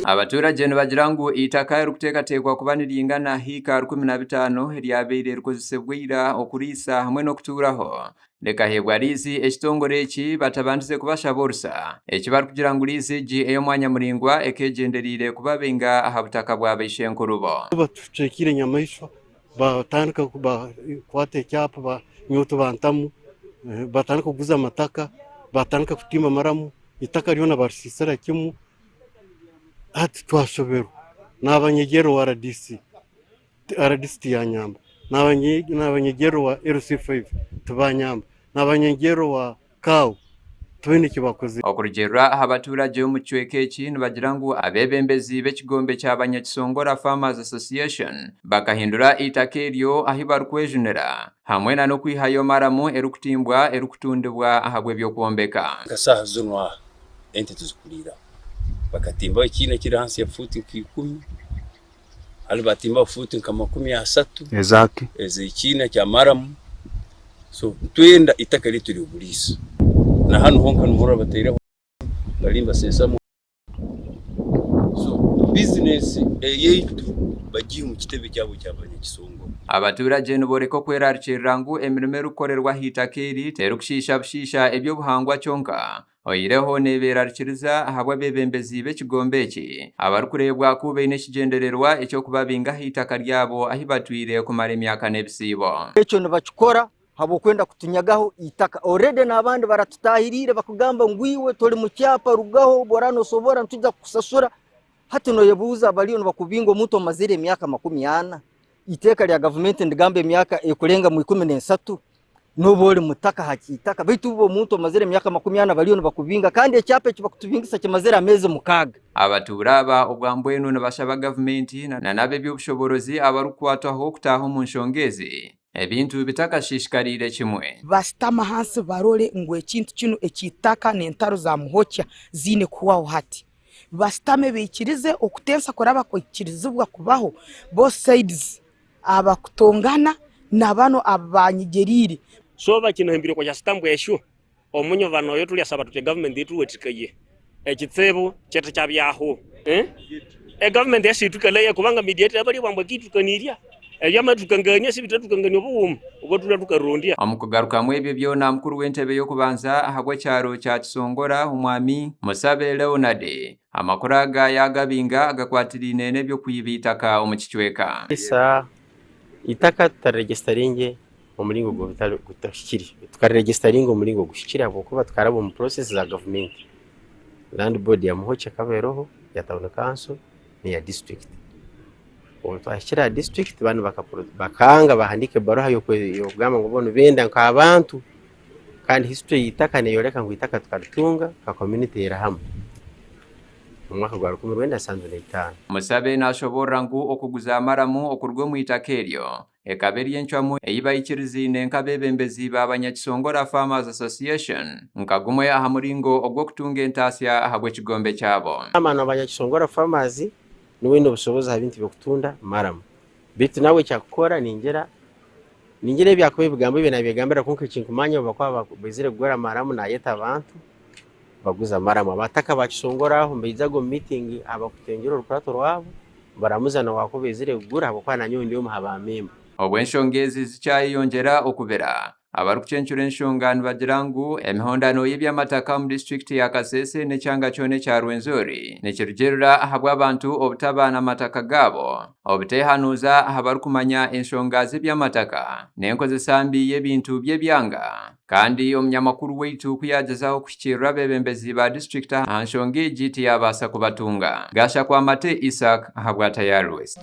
Abaturage nibagira ngu eitaka eririkuteekateekwa kuba niringana hiika 15 eryabaire rikozesibwa ira okuriisa hamwe n'okutuuraho rikaheebwa liizi ekitongore eki batabandize kubashaba orusa eki barikugira ngu liizi egi ey'omwanya muraingwa ekegyendereire kubabainga aha butaka bwa baishenkurubo. Batucwekiire enyamaishwa batandika kukwata ekyapa nyowe tibantamu, batandika kuguza amataka, batandika kutimba amaramu, eitaka ryona barisisira kimwe, hati twashoberwa. Naaba nyegyera owa RDC, RDC tiyanyamba, naaba nyegyera owa LC5 tibanyamba, naaba nyegyera owa Kaawo tibaine eki bakozire. Okurugiirira aha baturagye omu kicweka eki nibagira ngu abeebembezi b'ekigombe kya Banyakisongora Farmers Association bakahindura eitaka eryo ahi barikwejunira hamwe na n'okwihayo maramu erikutimbwa erikutundibwa ahabw'eby'okwombeka. Nka saaha zinu aha ente tizikuriiraho. Bakatimbaho ekiina ekiri ahansi ya fuuti nka ikumi, hati batimbaho fuuti nka 30 Ezaki? ez'ekiina kya maramu. So nitwenda eitaka ryaitu ry'oburiisa. Na hanu honka nohurira bataireho bari nibaseesamu. So bizinesi eyaitu bagiihe omu kitebe kyabo kya Banyakisongoro. Abaturagye niboreka okwerarikirira ngu emirimo erikukorerwa ah'eitaka eri terikushiisha bushiisha eby'obuhangwa kyonka, Oihireho neebeerarikiriza ahabw'abeebembezi b'ekigombe eki abarikureebwa ku baine ekigyendererwa eky'okubabinga aha itaka ryabo ahi batwire kumara emyaka n'ebisiibo. Ekyo nibakikora habw'okwenda kutunyagaho itaka. Already n'abandi baratutahiriire bakugamba ngu iwe tori mu kyapa rugaho obu oraba nosobora nitwija kukusasura. Hati noyebuuza bariyo nibakubinga omuntu omazire emyaka 40? Iteeka rya gavumenti nirigamba emyaka ekurenga mu 13. N'obu ori mutaka aha kiitaka, beitu iwe omuntu omazire emyaka 40 bariyo nibakubinga kandi ekyapa eki bakutubingisa kimazire ameezi mukaaga. Abatuura aba obwa mbwenu nibashaba gavumenti na n'ab'eby'obushoboorozi abarikukwatwaho kutaaha omu nshonga ezi ebintu bitakashiishikariire kimwe. Bashutame ahansi barore ngu ekintu kinu eky'eitaka n'entaro za Muhokya ziine kuhwaho hati. Bashutame baikirize okutensa kuraba kwaikirizibwa kubaho both sides. Abakutongana na bano abanyigyereire. So bakinohimbire kwa stamp esyo omunyo bano oyo tulyasaba tuti government etuwetikaye ekitsibu kyetu kyabyaho eh e government yasi itukalaye kubanga mediator abali bambu akitukaniria ebyamatukangania sibitatukangania obuwuma obwo tulya tukarondya. Omu kugarukamu ebyo byona, mukuru w'entebe y'okubanza ahabw'ekyaro kya Kisongora, Omwami Musabe Leonard, Amakuru aga yaagabinga agakwatiraine n'eby'okwiba eitaka omu kicweka. Eitaka tutariregisitaringe omu muringo gutahikire, tukariregisitaringa omu muringo oguhikire ahabw'okuba tukaraba omu process za gavumenti. Land board ya Muhoki ekaba eroho, eya town council n'eya district. Obu twahikire aha district banu bakanga bahandiika ebaruha y'okugamba ngu bo nibenda nk'abantu Kandi history y'eitaka neyoreka ngu eitaka tukaritunga nka community eri hamwe omu mwaka gwa 1975. Musabe nashoboorora ngu okuguza amaramu okuruga omu itaka eryo ekaba eri encwamu ei baikiriziine nk'abeebembezi ba Banyakisongora Farmers Association nka gumwe aha muringo ogw'okutunga entaasya ahabw'ekigombe kyabo. Chairman wa Banyakisongora Farmers niwe oine obushobozi aha bintu by'okutunda maramu beitu nawe eki akukora ningira Ningira ebi ahakuba ebigambo ebi nabyegambira kwonka ekinkumanya obu bakuba baizire kugura amaramu nayeta abantu baguza amaramu. Abataka bakisongora aho nibaijaga omu miitingi abakutengyera orukurato rwabo baramuza na wakuba aizire kugura ahabw'okuba nanyowe ndi omu ha ba memba. Obu enshonga ezi zikyayeyongyera okubira, abarikucencura enshonga nibagira ngu emihondano y'eby'amataka omu disiturikiti ya Kasese n'ekyanga kyona ekya Rwenzori nikirugiirira ahabw'abantu obutaba n'amataka gaabo. Obuteehanuuza aha barikumanya enshonga z'eby'amataka n'enkozesa mbi y'ebintu by'ebyanga. Kandi omunyamakuru waitu ku yaagyezaho kuhikiirira abeebembezi ba disiturikiti aha nshonga egi tiyaabaasa kubatunga. Gashakwa Mate Isaac ahabwa Tayari West.